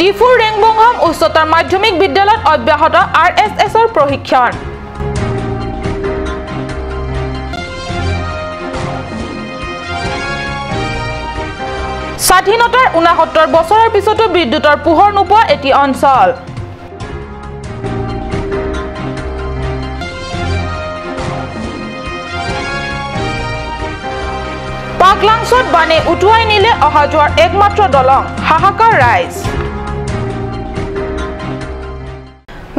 ডিফুৰ ৰেংবংহম উচ্চতৰ মাধ্যমিক বিদ্যালয়ত অব্যাহত আৰ এছ এছৰ প্ৰশিক্ষণ। স্বাধীনতাৰ ৬৯ বছৰৰ পিছতো বিদ্যুতৰ পোহৰ নোপোৱা এটি অঞ্চল। পাগলাংছত বানে উটুৱাই নিলে অহা যোৱাৰ একমাত্ৰ দলং, হাহাকাৰ ৰাইজ।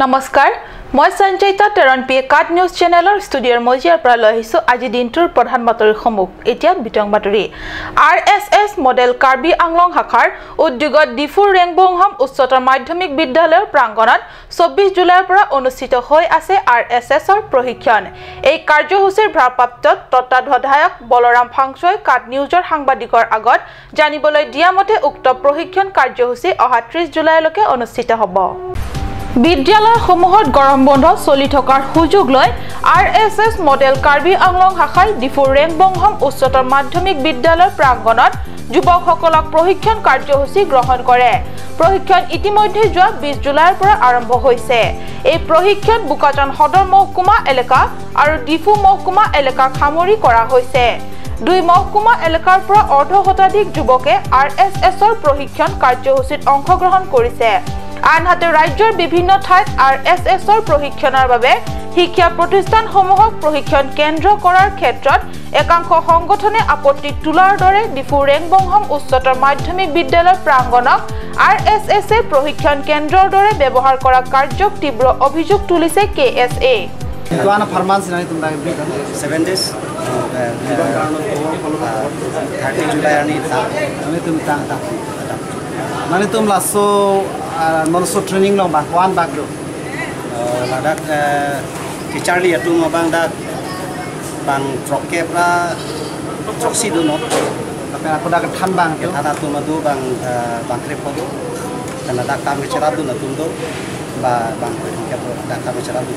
নমস্কাৰ, মই সঞ্চয়িতা টেৰণ পি কাট নিউজ চেনেলৰ ষ্টুডিঅ'ৰ মজিয়াৰ পৰা লৈ আহিছোঁ আজি দিনটোৰ প্ৰধান বাতৰিসমূহ। এতিয়া বিতং বাতৰি। R S S model Karbi Anglong শাখাৰ উদ্যোগত ডিফুৰ ৰেংবংহম উচ্চতৰ মাধ্যমিক বিদ্যালয়ৰ প্ৰাংগণত ২৪ জুলাইৰ পৰা অনুষ্ঠিত হৈ আছে আৰ এছ এছৰ প্ৰশিক্ষণ। এই কাৰ্যসূচীৰ ভাৰপ্ৰাপ্ত তত্ত্বাৱধায়ক বলৰাম ফাংচই কাট নিউজৰ সাংবাদিকৰ আগত জানিবলৈ দিয়া মতে উক্ত প্ৰশিক্ষণ কাৰ্যসূচী অহা ৩০ জুলাইলৈকে অনুষ্ঠিত হ'ব। বিদ্যালয়সমূহত গৰম বন্ধ চলি থকাৰ সুযোগ লৈ R S S model Karbi Anglong শাখাই ডিফুৰ ৰেংবংহম উচ্চতৰ মাধ্যমিক বিদ্যালয়ৰ প্ৰাংগণত যুৱকসকলক প্ৰশিক্ষণ কাৰ্যসূচী গ্ৰহণ কৰে। প্ৰশিক্ষণ ইতিমধ্যে যোৱা ২০ জুলাইৰ পৰা আৰম্ভ হৈছে। এই প্ৰশিক্ষণ বোকাজান সদৰ মহকুমা এলেকা আৰু ডিফু মহকুমা এলেকাক সামৰি কৰা হৈছে। দুই মহকুমা এলেকাৰ পৰা অৰ্ধ শতাধিক যুৱকে আৰ এছ এছৰ প্ৰশিক্ষণ কাৰ্যসূচীত অংশগ্ৰহণ কৰিছে। আনহাতে ৰাজ্যৰ বিভিন্ন ঠাইত আৰ এছ এছৰ প্ৰশিক্ষণৰ বাবে শিক্ষা প্ৰতিষ্ঠানসমূহক প্ৰশিক্ষণ কেন্দ্ৰ কৰাৰ ক্ষেত্ৰত একাংশ সংগঠনে আপত্তি তোলাৰ দৰে ডিফু ৰেংবংহম উচ্চতৰ মাধ্যমিক বিদ্যালয়ৰ প্ৰাংগণক আৰ এছ এছে প্ৰশিক্ষণ কেন্দ্ৰৰ দৰে ব্যৱহাৰ কৰা কাৰ্যক তীব্ৰ অভিযোগ তুলিছে কে এছ এ। মানে তুমি লাসো মনসো ট্রেনিং লং বা ওয়ান বাগলো লাদাখ টিচারলি আতু মবাং দা বাং ট্রকে প্রা ট্রক্সি দু not আপে আকোদা থান বাং থানা তু মদু বাং বাং ক্রেপ দু তানা দা কাম চেরা দু নতুন দু বা বাং কে দা কাম চেরা দু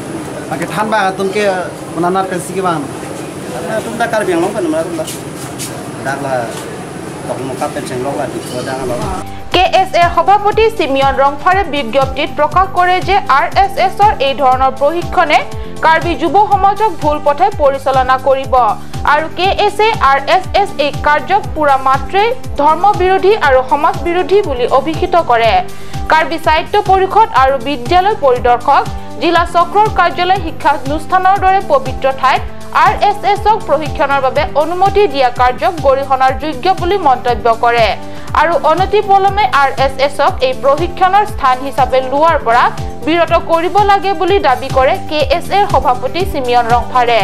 বাকি থান বাং তুমকে ওনানার পেন্সি কি বাং তুম দা কারবি লং পান মারুম দা দাগলা তকমকা pension long the the long. K S এৰ সভাপতি চিমিয়ন ৰংফাৰে বিজ্ঞপ্তিত প্ৰকাশ কৰে যে আৰ এছ এছৰ এই ধৰণৰ প্ৰশিক্ষণে কাৰ্বি যুৱ সমাজক ভুল পথে পৰিচালনা কৰিব আৰু K S A R S S এই কাৰ্যক পুৰা মাত্ৰেই ধৰ্ম বিৰোধী আৰু সমাজ বিৰোধী বুলি অভিহিত কৰে। কাৰ্বি সাহিত্য পৰিষদ আৰু বিদ্যালয় পৰিদৰ্শক, জিলা চক্ৰৰ কাৰ্যালয়, শিক্ষানুষ্ঠানৰ দৰে পবিত্ৰ ঠাইত আৰ এছ এছক প্ৰশিক্ষণৰ বাবে অনুমতি দিয়া কাৰ্যক গৰিহণাৰ যোগ্য বুলি মন্তব্য কৰে আৰু অনতিপলমে আৰ এছ এছক এই প্ৰশিক্ষণৰ স্থান হিচাপে লোৱাৰ পৰা বিৰত কৰিব লাগে বুলি দাবী কৰে কে এছ এৰ সভাপতি চিমিয়ন ৰংফাৰে।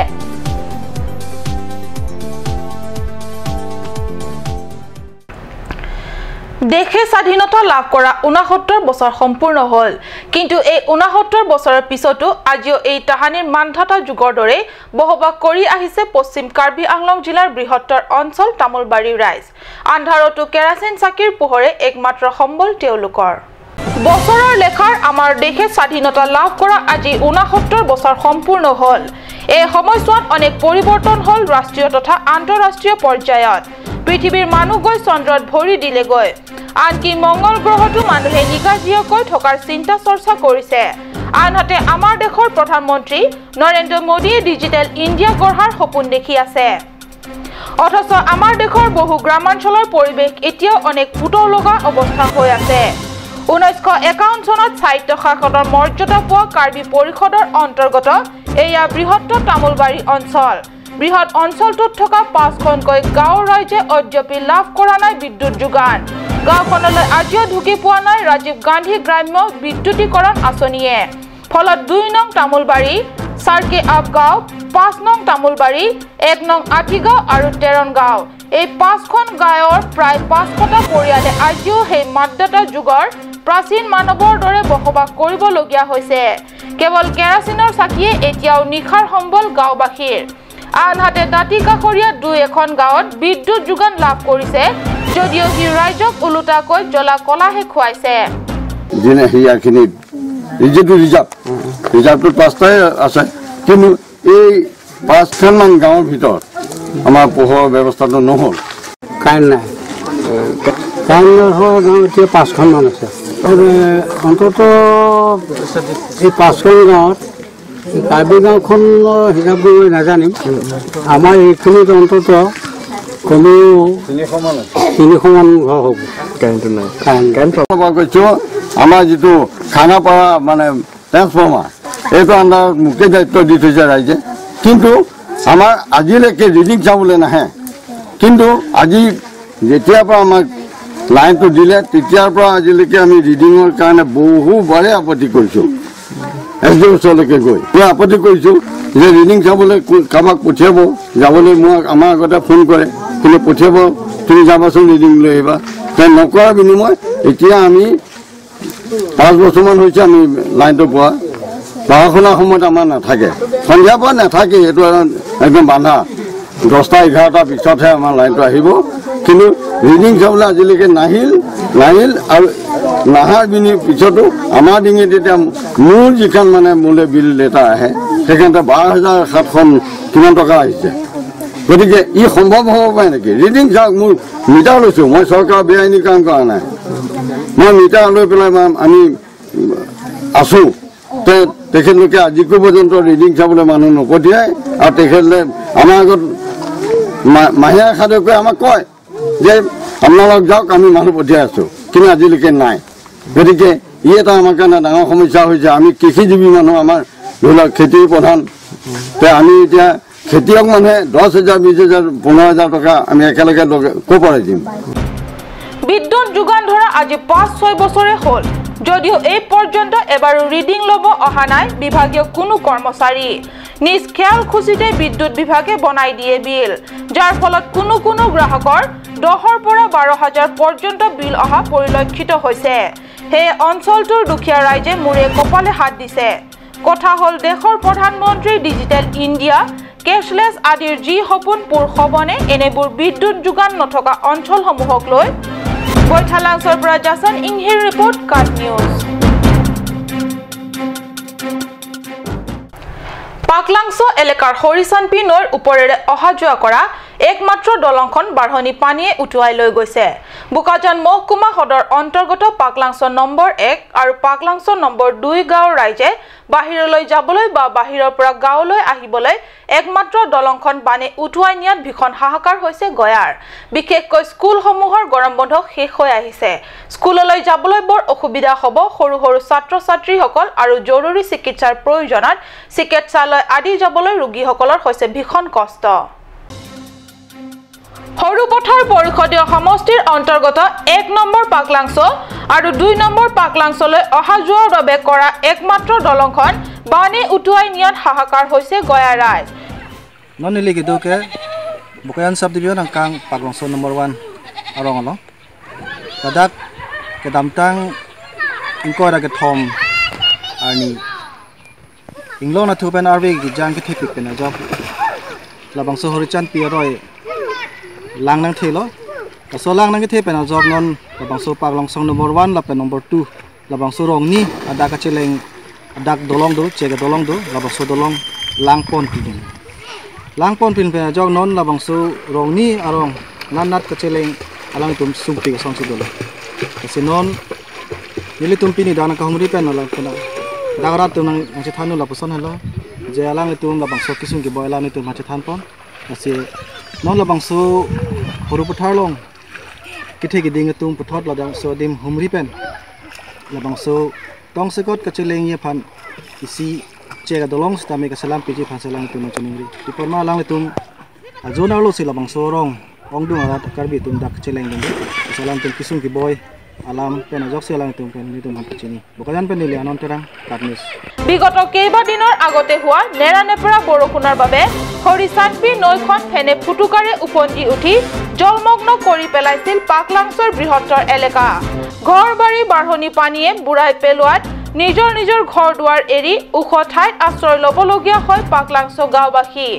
দেশে স্বাধীনতা লাভ কৰা ৬৯ বছৰ সম্পূৰ্ণ হ'ল, কিন্তু এই ৬৯ বছৰৰ পিছতো আজিও এই তাহানিৰ মান্ধাতা যুগৰ দৰে বসবাস কৰি আহিছে পশ্চিম কাৰ্বি আংলং জিলাৰ বৃহত্তৰ অঞ্চল তামোলবাৰীৰ ৰাইজ। আন্ধাৰতো কেৰাচিন চাকিৰ পোহৰে একমাত্ৰ সম্বল তেওঁলোকৰ। বছৰৰ লেখাৰ আমাৰ দেশে স্বাধীনতা লাভ কৰা আজি ৬৯ বছৰ সম্পূৰ্ণ হ'ল। এই সময়ছোৱাত অনেক পৰিৱৰ্তন হ'ল ৰাষ্ট্ৰীয় তথা আন্তঃৰাষ্ট্ৰীয় পৰ্যায়ত। পৃথিৱীৰ মানুহ গৈ চন্দ্ৰত ভৰি দিলেগৈ, আনকি মংগল গ্ৰহতো মানুহে নিগাজিয়াকৈ থকাৰ চিন্তা চৰ্চা কৰিছে। আনহাতে আমাৰ দেশৰ প্ৰধানমন্ত্ৰী নৰেন্দ্ৰ মোদীয়ে ডিজিটেল ইণ্ডিয়া গঢ়াৰ সপোন দেখি আছে। অথচ আমাৰ দেশৰ বহু গ্ৰামাঞ্চলৰ পৰিৱেশ এতিয়াও অনেক পুতৌ লগা অৱস্থা হৈ আছে। ১৯৫১ চনত স্বায়ত্ত শাসনৰ মৰ্যাদা পোৱা কাৰ্বি পৰিষদৰ অন্তৰ্গত এয়া বৃহত্তৰ তামোলবাৰী অঞ্চল। বৃহৎ অঞ্চলটোত থকা পাঁচখনকৈ গাঁৱৰ ৰাইজে অদ্যপি লাভ কৰা নাই বিদ্যুৎ যোগান। গাঁওখনলৈ আজিও ঢুকি পোৱা নাই ৰাজীৱ গান্ধী গ্ৰাম্য বিদ্যুতীকৰণ আঁচনিয়ে। ফলত ২ নং তামোলবাৰী, চাৰ্কে আপ গাঁও, ৫ নং তামোলবাৰী, ১ নং আঠিগাঁও আৰু তেৰণ গাঁও, এই পাঁচখন গাঁৱৰ প্ৰায় ৫০০টা পৰিয়ালে আজিও সেই মাতদাতা যুগৰ প্ৰাচীন মানৱৰ দৰে বসবাস কৰিবলগীয়া হৈছে। কেৱল কেৰাচিনৰ চাকিয়ে এতিয়াও নিশাৰ সম্বল গাঁওবাসীৰ। আনহাতে দাঁতি কাষৰীয়া দুই এখন গাঁৱত বিদ্যুৎ যোগান লাভ কৰিছে যদিও সি ৰাইজক ওলোটাকৈ জ্বলা কলাহে খুৱাইছে। যিটো ৰিজাৰ্ভ, ৰিজাৰ্ভটোত পাঁচটাই আছে, কিন্তু এই পাঁচখনমান গাঁৱৰ ভিতৰত আমাৰ পোহৰৰ ব্যৱস্থাটো নহ'ল। কাৰেণ্ট নাই, কাৰেণ্ট নোহোৱা গাঁও এতিয়া পাঁচখনমান আছে। অন্তত এই পাঁচখন গাঁৱত কাৰ্বি গাঁওখনৰ হিচাপ মই নাজানিম, আমাৰ এইখিনিত অন্তত কমেও 300মান ঘৰ হ'ব। কাৰেণ্টটো নাই, কাৰেণ্ট কৈছোঁ। আমাৰ যিটো খানাপাৰা মানে ট্ৰেন্সফৰ্মাৰ, এইটো আণ্ডাৰত মোকে দায়িত্ব দি থৈছে ৰাইজে, কিন্তু আমাৰ আজিলৈকে ৰিডিং চাবলৈ নাহে। কিন্তু আজি যেতিয়াৰ পৰা আমাক লাইনটো দিলে তেতিয়াৰ পৰা আজিলৈকে আমি ৰিডিঙৰ কাৰণে বহুবাৰে আপত্তি কৰিছোঁ, এছ ডি ওচৰলৈকে গৈ মই আপত্তি কৰিছোঁ যে ৰিডিং চাবলৈ কাৰোবাক পঠিয়াব যাবলৈ, মোক আমাৰ আগতে ফোন কৰে, কিন্তু পঠিয়াব তুমি যাবাচোন ৰিডিং লৈ আহিবা, তেওঁ নকৰাৰ বিনিময় এতিয়া আমি 5 বছৰমান হৈছে আমি লাইনটো পোৱা। পঢ়া শুনাৰ সময়ত আমাৰ নাথাকে, সন্ধিয়াৰ পৰা নাথাকে, সেইটো একদম বান্ধা, 10টা 11টাৰ পিছতহে আমাৰ লাইনটো আহিব। কিন্তু ৰিডিং চাবলৈ আজিলৈকে নাহিল আৰু নাহাৰ পিছতো আমাৰ ডিঙিত এতিয়া মোৰ যিখন মানে মোলৈ বিল এটা আহে সেইখনতে 12,700 কিমান টকা আহিছে। গতিকে ই সম্ভৱ হ'ব পাৰে নেকি? ৰিডিং চাওক, মোৰ মিটাৰ লৈছোঁ, মই চৰকাৰৰ বেআইনী কাম কৰা নাই, মই মিটাৰ লৈ পেলাই আমি আছোঁ। তেখেতলোকে আজিকো পৰ্যন্ত ৰিডিং চাবলৈ মানুহ নপঠিয়ায় আৰু তেখেতলোকে আমাৰ আগত মাহীয়া সাধুকৈ আমাক কয় যে আপোনালোক যাওক, আমি মানুহ পঠিয়াই আছোঁ, কিন্তু আজিলৈকে নাই। গতিকে ই এটা আমাৰ কাৰণে ডাঙৰ সমস্যা হৈছে। আমি কৃষিজীৱী মানুহ, আমাৰ ধৰি লওক খেতিৰ প্ৰধান, আমি এতিয়া খেতিয়ক মানুহে 10,000 20,000 15,000 টকা আমি একেলগে ক'ৰ পৰা দিম? বিদ্যুৎ যোগান ধৰা আজি 5-6 বছৰে হ'ল যদিও এই পৰ্যন্ত এবাৰো ৰিডিং ল'ব অহা নাই বিভাগীয় কোনো কৰ্মচাৰী। নিজ খেয়াল খুচিতে বিদ্যুৎ বিভাগে বনাই দিয়ে বিল, যাৰ ফলত কোনো কোনো গ্ৰাহকৰ 10ৰ পৰা 12,000 পৰ্যন্ত বিল অহা পৰিলক্ষিত হৈছে। সেয়ে অঞ্চলটোৰ দুখীয়া ৰাইজে মূৰে কপালে হাত দিছে। কথা হ'ল দেশৰ প্ৰধানমন্ত্ৰী ডিজিটেল ইণ্ডিয়া, কেছলেছ আদিৰ যি সপোন পূৰ হ'বনে এনেবোৰ বিদ্যুৎ যোগান নথকা অঞ্চলসমূহক লৈ? বৈঠালাংছৰ পৰা জাছন ইংহিৰ ৰিপৰ্ট, কাট নিউজ। পাকলাংছ এলেকাৰ হৰিচানপি নৈৰ ওপৰেৰে অহা যোৱা কৰা একমাত্ৰ দলংখন বাঢ়নী পানীয়ে উটুৱাই লৈ গৈছে। বোকাজান মহকুমা সদৰ অন্তৰ্গত পাকলাংছ নম্বৰ 1 আৰু পাকলাংছ নম্বৰ 2 গাঁৱৰ ৰাইজে বাহিৰলৈ যাবলৈ বা বাহিৰৰ পৰা গাঁৱলৈ আহিবলৈ একমাত্ৰ দলংখন বানে উটুৱাই নিয়াত ভীষণ হাহাকাৰ হৈছে গয়াৰ। বিশেষকৈ স্কুলসমূহৰ গৰম বন্ধ শেষ হৈ আহিছে, স্কুললৈ যাবলৈ বৰ অসুবিধা হ'ব সৰু সৰু ছাত্ৰ ছাত্ৰীসকল আৰু জৰুৰী চিকিৎসাৰ প্ৰয়োজনত চিকিৎসালয় আদি যাবলৈ ৰোগীসকলৰ হৈছে ভীষণ কষ্ট। সৰুপথাৰ পৰিষদীয় সমষ্টিৰ অন্তৰ্গত 1 নম্বৰ পাকলাংছ আৰু 2 নম্বৰ পাকলাংছলৈ অহা যোৱাৰ বাবে কৰা একমাত্ৰ দলংখন বানে উটুৱাই নিয়াত হাহাকাৰ হৈছে গয়া ৰাইজ। Bukayan subdivision ang kang Paglangso number 1 arong ano dadak kedamtang ingkora ke thom arni inglo na thupen arvi gi jang ke thepik pena job labangso horichan piaroi lang nang thelo so lang nang ke thepena job non labangso Paglangso number 1 lapen number 2 labangso rongni adak cheleng adak dolong do chega dolong do labangso dolong lang pon pin langpon pin pe jog non labangso rongni arong nan nat kacheleng alang tum sungpi ka song sidolo kasi non nili tum pini dana ka humri pen alang pena dagrat tum nang angche thanu la poson helo je alang tum labangso kisung ki boy alang tum hache than pon kasi non labangso horu pathar long kithe ki ding tum pathot labangso dim humri pen labangso tong sekot kacheleng ye phan isi chega dolong stame ka salam piji phan salang tum chuningri diporma lang tum azona lo sila bang sorong ongdung arat karbi tum dak cheleng dum salam tum kisung ki boy alam pen jok selang tum pen ni tum hat chini bokajan pen nili anon terang katnis বিগত কেইবাদিনৰ আগতে হোৱা নেৰানেপেৰা বৰষুণৰ বাবে হৰিচানপি নৈখন ফেনে ফুটুকাৰে উফন্দি উঠি জলমগ্ন কৰি পেলাইছিল পাকলাংছৰ বৃহত্তৰ এলেকা। ঘৰ বাৰী বাঢ়নী পানীয়ে বুৰাই পেলোৱাত নিজৰ নিজৰ ঘৰ দুৱাৰ এৰি ওখ ঠাইত আশ্ৰয় ল'বলগীয়া হয় পাকলাংছ গাঁওবাসী।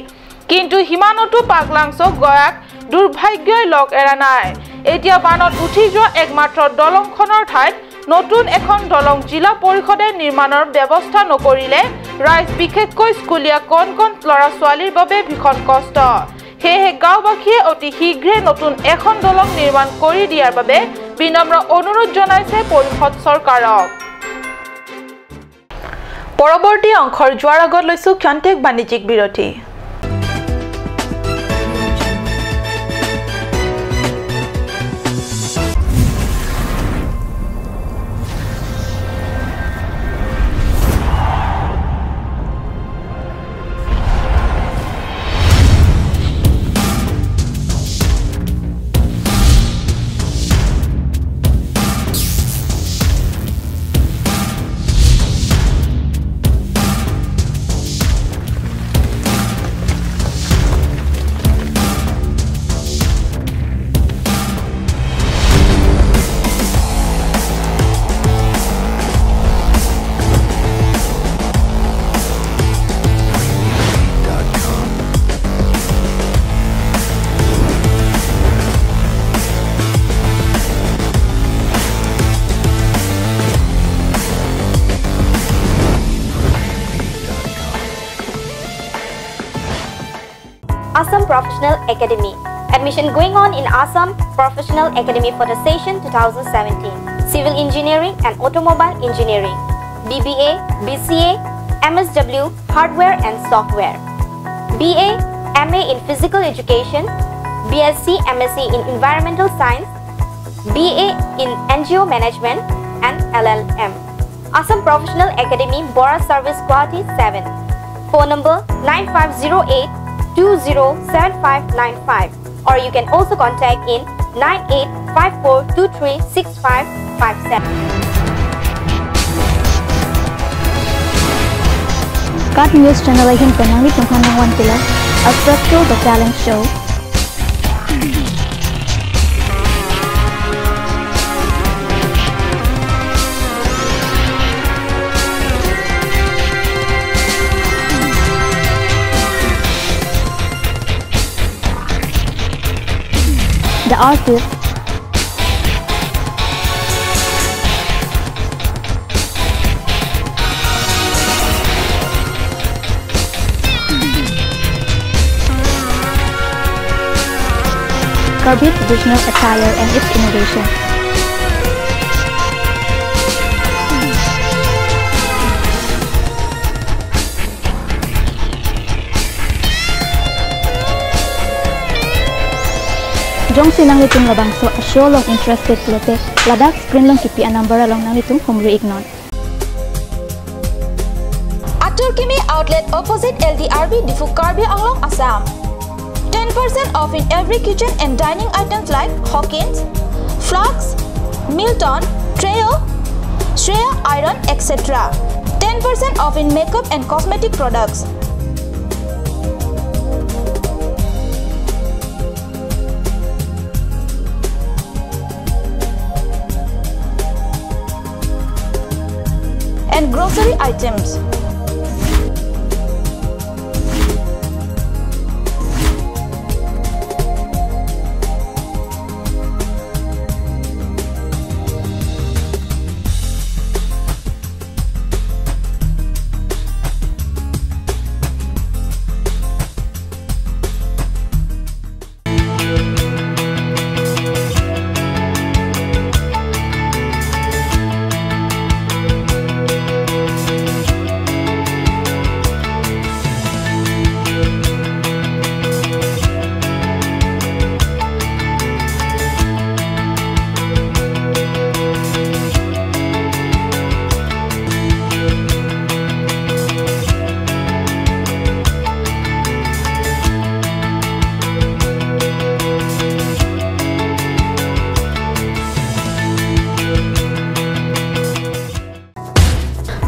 কিন্তু সিমানতো পাকলাংছ গয়াক দুৰ্ভাগ্যই লগ এৰা নাই। এতিয়া বানত উঠি যোৱা একমাত্ৰ দলংখনৰ ঠাইত নতুন এখন দলং জিলা পৰিষদে নিৰ্মাণৰ ব্যৱস্থা নকৰিলে ৰাইজ বিশেষকৈ স্কুলীয়া কণ কণ ল'ৰা ছোৱালীৰ বাবে ভীষণ কষ্ট। সেয়েহে গাঁওবাসীয়ে অতি শীঘ্ৰে নতুন এখন দলং নিৰ্মাণ কৰি দিয়াৰ বাবে বিনম্ৰ অনুৰোধ জনাইছে পৰিষদ চৰকাৰক। পৰৱৰ্তী অংশৰ যোৱাৰ আগত লৈছো ক্ষন্তেক বাণিজ্যিক বিৰতি। Assam Professional Academy. Admission going on in Assam Professional Academy for the session 2017. Civil Engineering and Automobile Engineering, BBA, BCA, MSW, Hardware and Software, BA, MA in Physical Education, BSc, MSc in Environmental Science, BA in NGO Management and LLM. Assam Professional Academy, Bora Service, Guwahati 7. Phone number 9508 207595, or you can also contact in 9854236557. Cut News Channel Ahin Panangi Tunghanang Wan Pila, Abstracto the Talent Show. The artist Karbi traditional attire and its innovation. Jong sinang litung labang so asyo long interested lote Ladakh screen long kipi anambara long nang litung humri ignon. Aturkimi outlet opposite LDRB Diphu Karbi Anglong, Assam. 10% off in every kitchen and dining items like Hawkins, Flux, Milton, Treo, Shreya Iron, etc. 10% off in makeup and cosmetic products. And grocery items.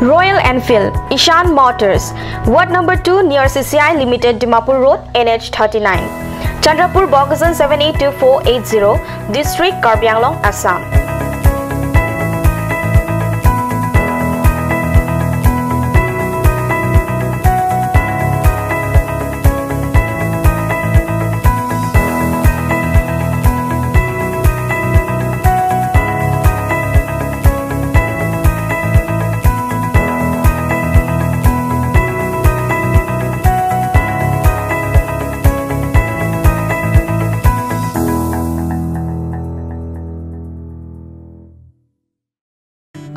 Royal Enfield, Ishan Motors, Ward number 2 near CCI Limited, Dimapur Road, NH 39, Chandrapur, Bokajan 782480, District Karbi Anglong, Assam.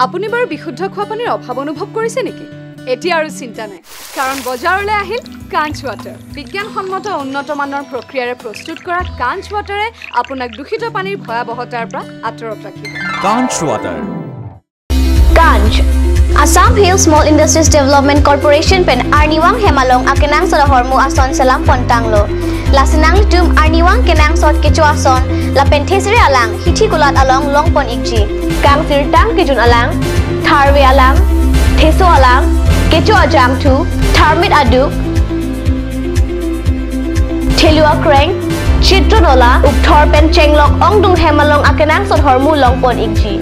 আপুনি বাৰু বিশুদ্ধ খোৱা পানীৰ অভাৱ অনুভৱ কৰিছে নেকি? এতিয়া আৰু চিন্তা নাই, কাৰণ বজাৰলৈ আহিল কাঞ্চ ৱাটাৰ। বিজ্ঞানসন্মত উন্নত মানৰ প্ৰক্ৰিয়াৰে প্ৰস্তুত কৰা কাঞ্চ ৱাটাৰে আপোনাক দূষিত পানীৰ ভয়াৱহতাৰ পৰা আঁতৰত ৰাখিব। Kanch water. Kanch Assam Hill Small Industries Development Corporation pen Arniwang Hemalong akenang sod hormu ason salam pontanglo. Lasinang litum Arniwang kenang sod kecho ason la pen thesre alang hithi kulat along long pon ikji. Kang sir tang kijun alang, tharwe alang, theso alang, kecho ajang thu, tharmit adu, thelua kreng, chitronola, upthor pen chenglok ongdung hemalong akenang sod hormu long pon ikji.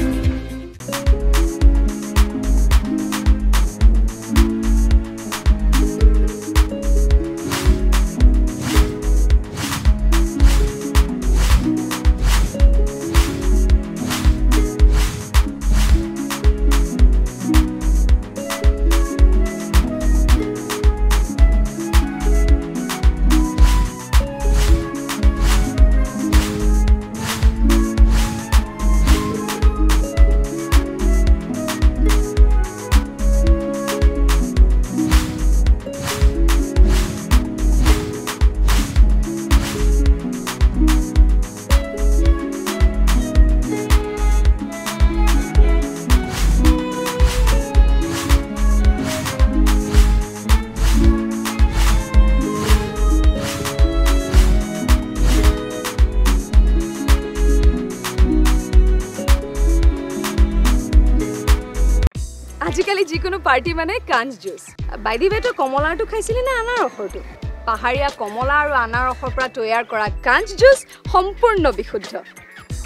আজিকালি যিকোনো party মানে কাঞ্চ juice. By the ৱে, তই কমলাৰটো খাইছিলি নে আনাৰসৰটো? পাহাৰীয়া কমলা আৰু আনাৰসৰ পৰা তৈয়াৰ কৰা কাঞ্চ জুচ সম্পূৰ্ণ বিশুদ্ধ।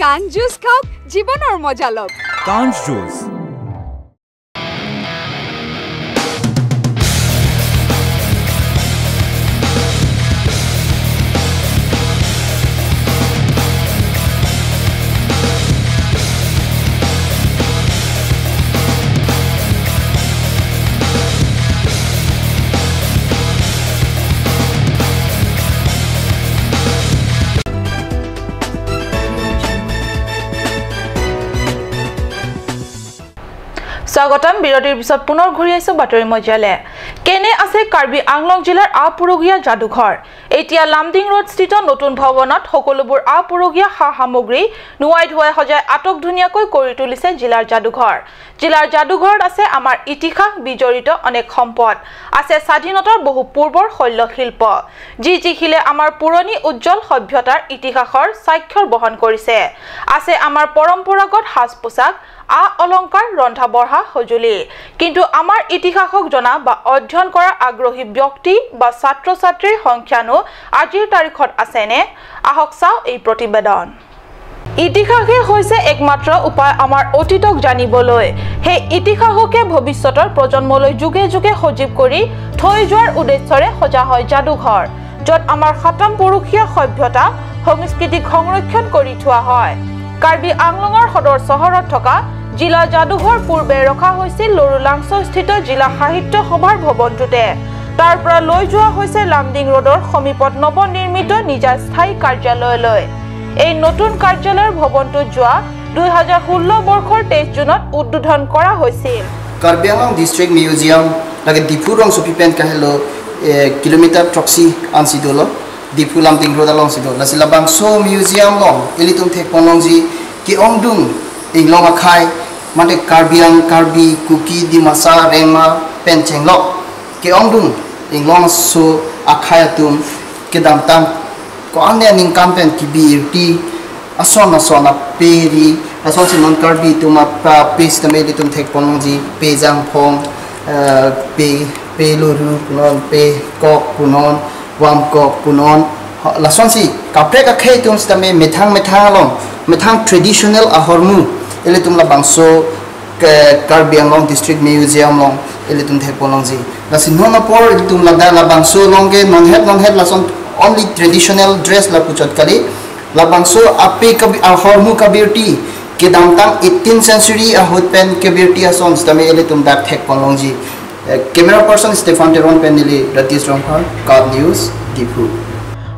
কাঞ্চ জুচ খাওক, জীৱনৰ মজা লওক। কাঞ্চ জুচ। স্বাগতম। বিৰতিৰ পিছত পুনৰ ঘূৰি আহিছো বাতৰি মজিয়ালে। কেনে আছে কাৰ্বি আংলং জিলাৰ আপুৰুগীয়া যাদুঘৰ? এতিয়া লামডিং ৰোডস্থিত নতুন ভৱনত সকলোবোৰ আপুৰুগীয়া সা সামগ্ৰী নোৱাই ধুৱাই সজাই আটক ধুনীয়াকৈ কৰি তুলিছে জিলাৰ যাদুঘৰ। জিলাৰ যাদুঘৰত আছে আমাৰ ইতিহাস বিজড়িত অনেক সম্পদ, আছে স্বাধীনতাৰ বহু পূৰ্বৰ শৈল্য শিল্প, যি যি শিলে আমাৰ পুৰণি উজ্জ্বল সভ্যতাৰ ইতিহাসৰ স্বাক্ষৰ বহন কৰিছে, আছে আমাৰ পৰম্পৰাগত সাজ পোছাক, আ অলংকাৰ, ৰন্ধা বঢ়া সঁজুলি। কিন্তু আমাৰ ইতিহাসক জনা বা অধ্যয়ন কৰা আগ্ৰহী ব্যক্তি বা ছাত্ৰ ছাত্ৰীৰ সংখ্যানো আজিৰ তাৰিখত আছেনে? আহক চাওঁ এই প্ৰতিবেদন। ইতিহাসে হৈছে একমাত্ৰ উপায় আমাৰ অতীতক জানিবলৈ। সেই ইতিহাসকে ভৱিষ্যতৰ প্ৰজন্মলৈ যুগে যুগে সজীৱ কৰি থৈ যোৱাৰ উদ্দেশ্যৰে সজা হয় যাদুঘৰ, য'ত আমাৰ সাতম পুৰুষীয়া সভ্যতা সংস্কৃতিক সংৰক্ষণ কৰি থোৱা হয়। কাৰ্বি আংলঙৰ সদৰ চহৰত থকা জিলা যাদুঘৰ পূৰ্বে ৰখা হৈছিল লৰুলাংছস্থিত জিলা সাহিত্য সভাৰ ভৱনটোতে। তাৰ পৰা লৈ যোৱা হৈছে লামডিং ৰোডৰ সমীপত নৱনিৰ্মিত নিজা স্থায়ী কাৰ্যালয়লৈ। এই নতুন কাৰ্যালয়ৰ ভৱনটো যোৱা 2016 বৰ্ষৰ 23 জুনত উদ্বোধন কৰা হৈছিল। কাৰ্বি আংলং ডিষ্ট্ৰিক্ট মিউজিয়াম লাগে ডিফু ৰং চুপি পেন কাহেলো কিলোমিটাৰ ট্ৰক্সি আনচিদল Diphu Lumding road along sido lasi labang so museum long elitum thek ponlong ji ki ongdung inglong akhai mate Karbiang Karbi Kuki Dimasa Rengma pencheng lo ki ongdung inglong so akhai atum ke dam tam ko ane ning kampen ki bir ti ason ason a peri ason si non Karbi tuma pa pes tame elitum thek ponlong ji pe jang phong pe pe loru punon pe kok punon wam kok punon lason si kapre ka khe tum stame methang methang long methang traditional ahormu ele tum la bangso Karbi Anglong district museum long ele tum thek polong ji lasi non apor ele tum la da la bangso long ke non het lason only traditional dress la puchot kali la bangso ape kabi ahormu kabirti ke damtang 18th century ahot pen kabirti ason stame ele tum da thek polong ji. Camera person Stefan Teron Penili, Ratish Romphar, Card News, Diphu.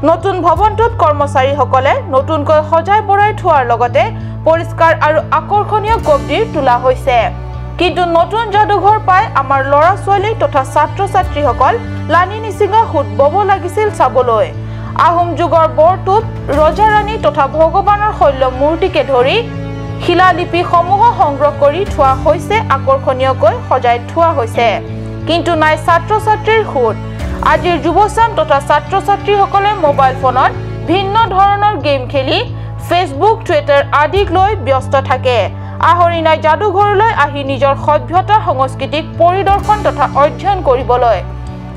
নতুন ভৱনটোত কৰ্মচাৰীসকলে নতুনকৈ সজাই পৰাই থোৱাৰ লগতে পৰিষ্কাৰ আৰু আকৰ্ষণীয় গব্দিৰ তোলা হৈছে। কিন্তু নতুন যাদুঘৰ পাই আমাৰ ল'ৰা ছোৱালী তথা ছাত্ৰ ছাত্ৰীসকল লানি নিচিঙা সোঁত বব লাগিছিল চাবলৈ। আহোম যুগৰ বৰটোপ, ৰজা ৰাণী তথা ভগৱানৰ শৈল্য মূৰ্তিকে ধৰি শিলালিপিসমূহ সংগ্ৰহ কৰি থোৱা হৈছে, আকৰ্ষণীয়কৈ সজাই থোৱা হৈছে। কিন্তু নাই ছাত্ৰ ছাত্ৰীৰ সোঁত। আজিৰ যুৱচাম তথা ছাত্ৰ ছাত্ৰীসকলে মোবাইল ফোনত ভিন্ন ধৰণৰ গেম খেলি ফেচবুক, টুইটাৰ আদিক লৈ ব্যস্ত থাকে। আহৰি নাই যাদুঘৰলৈ আহি নিজৰ সভ্যতা সংস্কৃতিক পৰিদৰ্শন তথা অধ্যয়ন কৰিবলৈ।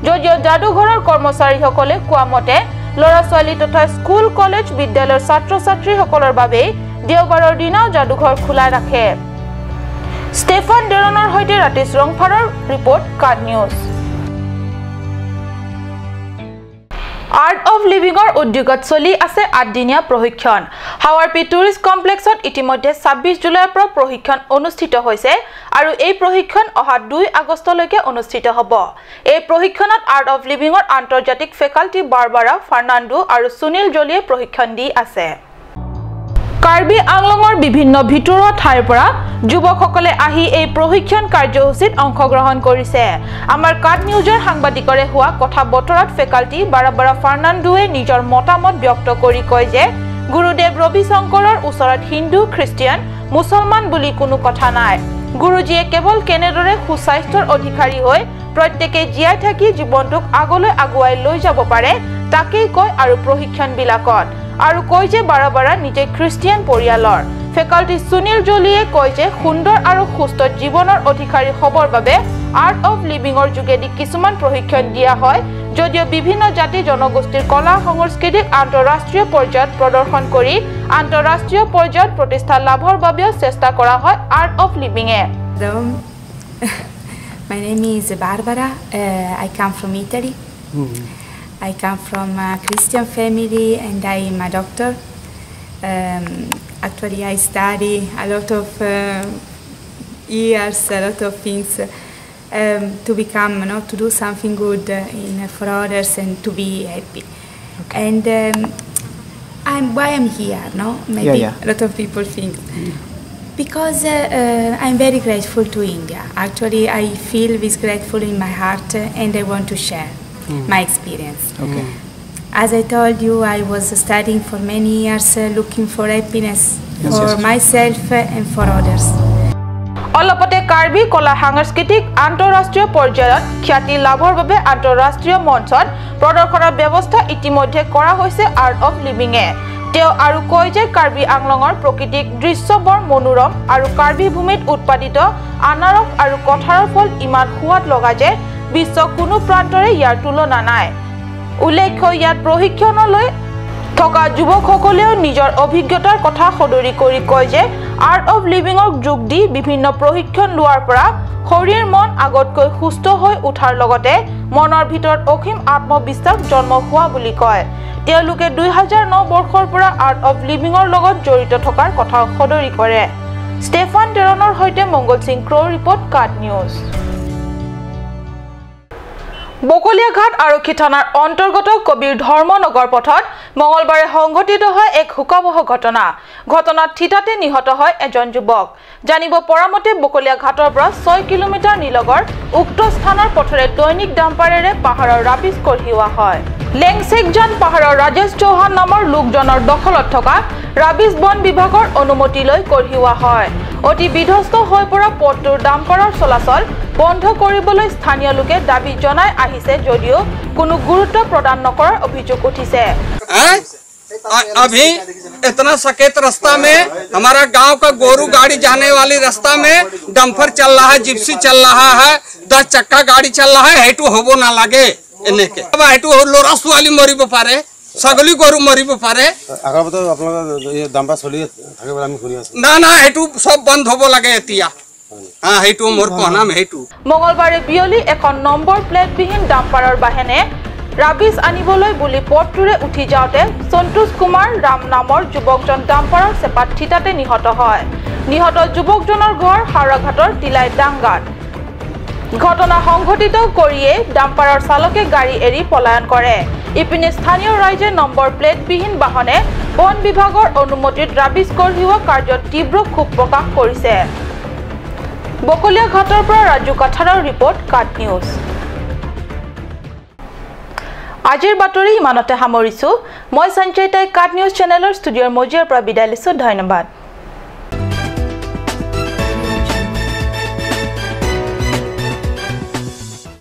যদিও যাদুঘৰৰ কৰ্মচাৰীসকলে কোৱা মতে ল'ৰা ছোৱালী তথা স্কুল, কলেজ, বিদ্যালয়ৰ ছাত্ৰ ছাত্ৰীসকলৰ বাবেই দেওবাৰৰ দিনাও যাদুঘৰ খোলা ৰাখে। ষ্টেফান ডেৰনৰ সৈতে ৰাতিশ ৰংফাৰৰ report, cut news. Art of লিভিঙৰ উদ্যোগত চলি আছে ৮দিনীয়া প্ৰশিক্ষণ। হাৱাৰপি টুৰিষ্ট কমপ্লেক্সত ইতিমধ্যে ২৬ জুলাইৰ পৰা প্ৰশিক্ষণ অনুষ্ঠিত হৈছে আৰু এই প্ৰশিক্ষণ অহা ২ আগষ্টলৈকে অনুষ্ঠিত হ'ব। এই প্ৰশিক্ষণত আৰ্ট অফ লিভিঙৰ আন্তৰ্জাতিক ফেকাল্টি বাৰবাৰা ফাৰ্নাণ্ডো আৰু সুনীল জলিয়ে প্ৰশিক্ষণ দি আছে। কাৰ্বি আংলঙৰ বিভিন্ন ভিতৰুৱা ঠাইৰ পৰা যুৱকসকলে আহি এই প্ৰশিক্ষণ কাৰ্যসূচীত অংশগ্ৰহণ কৰিছে। আমাৰ কাট নিউজৰ সাংবাদিকৰে হোৱা কথা বতৰাত ফেকাল্টি বাৰাবাৰা ফাৰ্নাণ্ডোৱে নিজৰ মতামত ব্যক্ত কৰি কয় যে গুৰুদেৱ ৰবি শংকৰৰ ওচৰত হিন্দু, খ্ৰীষ্টিয়ান, মুছলমান বুলি কোনো কথা নাই। গুৰুজীয়ে কেৱল কেনেদৰে সুস্বাস্থ্যৰ অধিকাৰী হৈ প্ৰত্যেকে জীয়াই থাকি জীৱনটোক আগলৈ আগুৱাই লৈ যাব পাৰে তাকেই কয় আৰু প্ৰশিক্ষণবিলাকত আৰু কয় যে বাৰাবাৰা নিজে খ্ৰীষ্টিয়ান পৰিয়ালৰ। ফেকাল্টি সুনীল জলিয়ে কয় যে সুন্দৰ আৰু সুস্থ জীৱনৰ অধিকাৰী হ'বৰ বাবে আৰ্ট অফ লিভিঙৰ যোগেদি কিছুমান প্ৰশিক্ষণ দিয়া হয়, যদিও বিভিন্ন জাতি জনগোষ্ঠীৰ কলা সংস্কৃতিক আন্তঃৰাষ্ট্ৰীয় পৰ্যায়ত প্ৰদৰ্শন কৰি আন্তঃৰাষ্ট্ৰীয় পৰ্যায়ত প্ৰতিষ্ঠা লাভৰ বাবেও চেষ্টা কৰা হয় আৰ্ট অফ লিভিঙে। My name is Barbara. I come from Italy. I come from a Christian family and I am a doctor. Actually, I study a lot of years, a lot of things to become, you know, to do something good for others and to be happy. Okay. And I'm why I'm here, no? Maybe a lot of people think. Because I'm very grateful to India. Actually, I feel this grateful in my heart and I want to share my experience. Okay. As I told you, I was studying for many years, looking for happiness for myself and for others. অলপতে কাৰ্বি কলা সাংস্কৃতিক আন্তঃৰাষ্ট্ৰীয় পৰ্যায়ত খ্যাতি লাভৰ বাবে আন্তঃৰাষ্ট্ৰীয় মঞ্চত প্ৰদৰ্শনৰ ব্যৱস্থা ইতিমধ্যে কৰা হৈছে আৰ্ট অফ লিভিঙে। তেওঁ আৰু কয় যে কাৰ্বি আংলঙৰ প্ৰকৃতিক দৃশ্য বৰ মনোৰম আৰু কাৰ্বি ভূমিত উৎপাদিত আনাৰস আৰু কঠালৰ ফল ইমান সোৱাদ লগা যে বিশ্ব কোনো প্ৰান্তৰে ইয়াৰ তুলনা নাই। উল্লেখ্য ইয়াত প্ৰশিক্ষণলৈ থকা যুৱকসকলেও নিজৰ অভিজ্ঞতাৰ কথা সদৰি কৰি কয় যে আৰ্ট অফ লিভিঙক যোগ দি বিভিন্ন প্ৰশিক্ষণ লোৱাৰ পৰা শৰীৰ মন আগতকৈ সুস্থ হৈ উঠাৰ লগতে মনৰ ভিতৰত অসীম আত্মবিশ্বাস জন্ম হোৱা বুলি কয়। তেওঁলোকে 2009 বৰ্ষৰ পৰা আৰ্ট অফ লিভিঙৰ লগত জড়িত থকাৰ কথাও সদৰি কৰে। ষ্টেফান টেৰণৰ সৈতে মংগল Singh crore report, cut news. Bokoliaghat আৰক্ষী থানাৰ অন্তৰ্গত কবিৰ ধৰ্মনগৰ পথত মঙলবাৰে সংঘটিত হয় এক শোকাৱহ ঘটনা। ঘটনাত থিতাতে নিহত হয় এজন যুৱক। জানিব পৰা মতে বকলীয়াঘাটৰ পৰা 6 কিলোমিটাৰ নিলগৰ উক্ত স্থানৰ পথেৰে দৈনিক ডাম্পাৰেৰে পাহাৰৰ ৰাবিজ কঢ়িওৱা হয়। লেংচেকজান পাহাৰৰ ৰাজেশ চৌহান নামৰ লোকজনৰ দখলত থকা ৰাবিজ বন বিভাগৰ অনুমতি লৈ কঢ়িওৱা হয়। অতি বিধ্বস্ত হৈ পৰা পথটোৰ ডাম্পাৰৰ চলাচল বন্ধ কৰিবলৈ স্থানীয় লোকে দাবী জনাই আহিছে যদিও কোনো গুৰুত্ব প্ৰদান নকৰাৰ অভিযোগ উঠিছে। अभी इतना सकेत रास्ता में हमारा गांव का गोरू गाड़ी जाने वाली रास्ता में डंपर चल रहा है, जिप्सी चल रहा है, 10 चक्का गाड़ी चल रहा है। हेटू होबो ना लगे इन्हें के अब हेटू लोरा सुवाली मरिब पारे, सगली गोरू मरिब पारे। ना ना हेटू सब बंद होबो लगे एतिया। हाँ हेटू मोर कहना में हेटू। মঙ্গলবাৰে বিয়লি এখন নম্বৰ প্লেটবিহীন ডাম্পাৰৰ বাহনে ৰাবিজ আনিবলৈ বুলি পথটোৰে উঠি যাওঁতে সন্তোষ কুমাৰ ৰাম নামৰ যুৱকজন ডাম্পাৰৰ চেপাত থিতাতে নিহত হয়। নিহত যুৱকজনৰ ঘৰ হাওৰাঘাটৰ তিলাই ডাংগাত। ঘটনা সংঘটিত কৰিয়ে ডাম্পাৰৰ চালকে গাড়ী এৰি পলায়ন কৰে। ইপিনে স্থানীয় ৰাইজে নম্বৰ প্লেটবিহীন বাহনে বন বিভাগৰ অনুমতিত ৰাবিজ কঢ়িওৱা কাৰ্যত তীব্ৰ ক্ষোভ প্ৰকাশ কৰিছে। বকলীয়া ঘাটৰ পৰা ৰাজু কাঠাৰৰ ৰিপৰ্ট, কাট নিউজ। আজিৰ বাতৰি ইমানতে সামৰিছো। মই সঞ্চয়িতাই কাট নিউজ চেনেলৰ ষ্টুডিঅ'ৰ মজিয়াৰ পৰা বিদায় লৈছো। ধন্যবাদ।